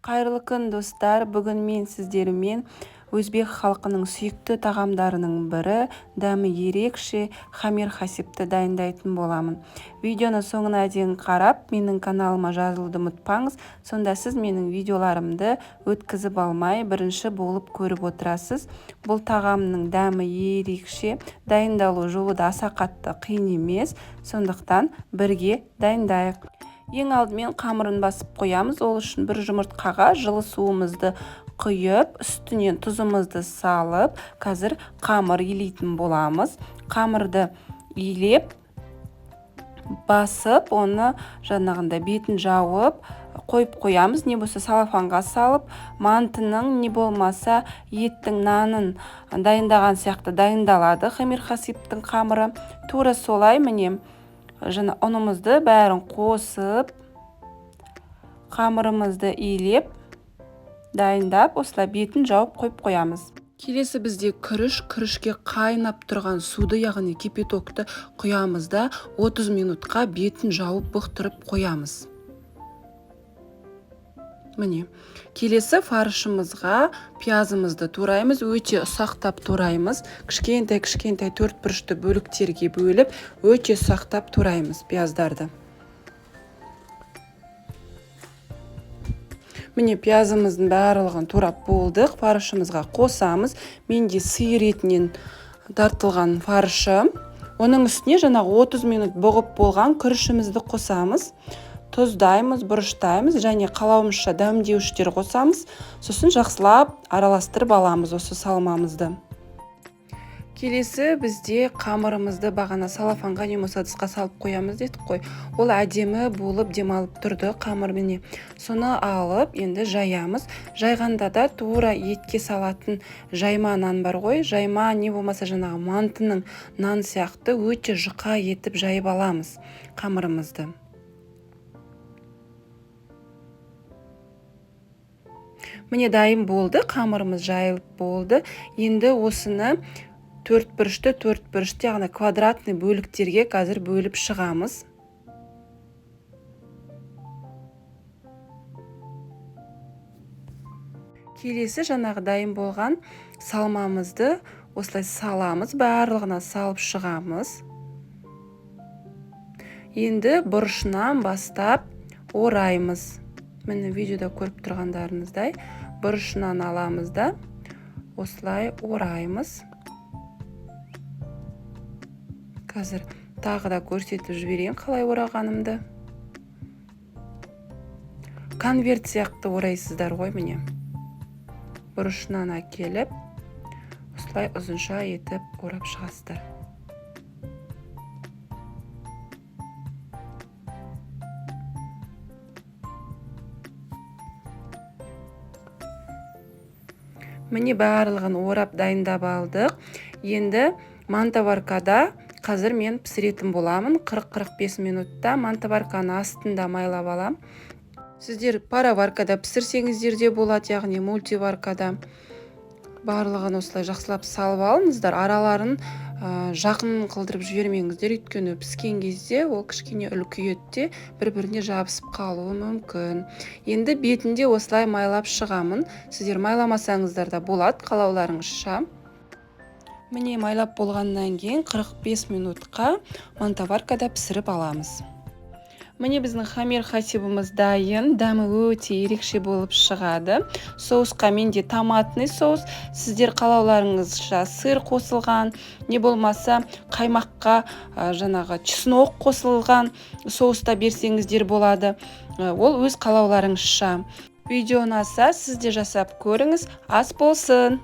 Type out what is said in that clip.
Қайырлы күн, достар! Бүгін мен сіздермен өзбек халқының сүйікті тағамдарының бірі, дәмі ерекше хамир хасипті дайындайтын боламын. Видеоны соңына дейін қарап, менің каналыма жазылуды ұмытпаңыз. Сонда сіз менің видеоларымды өткізіп алмай, бірінші болып көріп отырасыз. Бұл тағамның дәмі ерекше, дайындалу жолы да аса қатты қиын емес, сондықтан бірге дайындайық. Ең алдымен қамырын басып қоямыз. Ол үшін бір жұмыртқаға жылы суымызды құйып, үстінен тұзымызды салып, қазір қамыр илейтін боламыз. Қамырды илеп, басып, оны жаңағындай бетін жауып, қойып қоямыз. Не болса салафанға салып, мантының, не болмаса еттің нанын дайындаған сияқты дайындалады хамир хасиптің қамыры. Тура солай міне жаңа ұнымызды бәрін қосып, қамырымызды илеп, дайындап, осылай бетін жауып қойып қоямыз. Келесі бізде күріш. Күрішке қайнап тұрған суды, яғни кипятокты құямыз да 30 минутқа бетін жауып бұқтырып қоямыз. Міне, келесі фаршымызға пиязымызды тураймыз, өте ұсақтап тураймыз. Кішкентай-кішкентай төрт бұрышты бөліктерге бөліп, өте ұсақтап тураймыз пияздарды. Міне, пиязымыздың барлығын турап болдық, фаршымызға қосамыз. Менде сиыр етінен тартылған фаршы. Оның үстіне жаңағы 30 минут бұғып болған күрішімізді қосамыз. Тұздаймыз, бұрыштаймыз және қалауымызша дәмдеуіштер қосамыз. Сосын жақсылап араластырып аламыз осы салмамызды. Келесі бізде қамырымызды бағана салафанға не болмаса ыдысқа салып қоямыз дедік қой. Ол әдемі болып демалып тұрды қамыр міне. Соны алып енді жаямыз. Жайғанда да тура етке салатын жайма нан бар ғой, жайма не болмаса жаңағы мантының нан сияқты өте жұқа етіп жайып аламыз қамырымызды. Міне, дайын болды, қамырымыз жайылып болды. Енді осыны төрт бұрышты, төрт бұрышты, яғни квадратный бөліктерге қазір бөліп шығамыз. Келесі жаңағы дайын болған салмамызды осылай саламыз, барлығына салып шығамыз. Енді бұрышынан бастап ораймыз. Міне, видеода көріп тұрғандарыңыздай бұрышынан аламыз да осылай ораймыз. Қазір тағы да көрсетіп жіберейін қалай орағанымды. Конверт сияқты орайсыздар ғой, міне. Бұрышынан әкеліп, осылай ұзынша етіп орап шығасыздар. Міне, барлығын орап дайындап алдық. Енді мантоваркада қазір мен пісіретін боламын. 40-45 минутта мантоварканы астында майлап алам. Сіздер пароваркада пісірсеңіздер де болады, яғни мультиваркада. Барлығын осылай жақсылап салып алыңыздар. Араларын жақын қылдырып жібермеңіздер, өйткені піскен кезде ол кішкене үлкейеді де бір-біріне жабысып қалуы мүмкін. Енді бетінде осылай майлап шығамын. Сіздер майламасаңыздар да болады, қалауларыңызша. Міне, майлап болғаннан кейін 45 минутқа мантоваркада пісіріп аламыз. Міне, біздің хамир хасибіміз дайын, дәмі өте ерекше болып шығады. Соусқа менде томатный соус, сіздер қалауларыңызша сыр қосылған, не болмаса қаймаққа жаңағы чеснок қосылған соуста берсеңіздер болады. Ол өз қалауларыңызша. Видео ұнаса, сіз де жасап көріңіз. Ас болсын!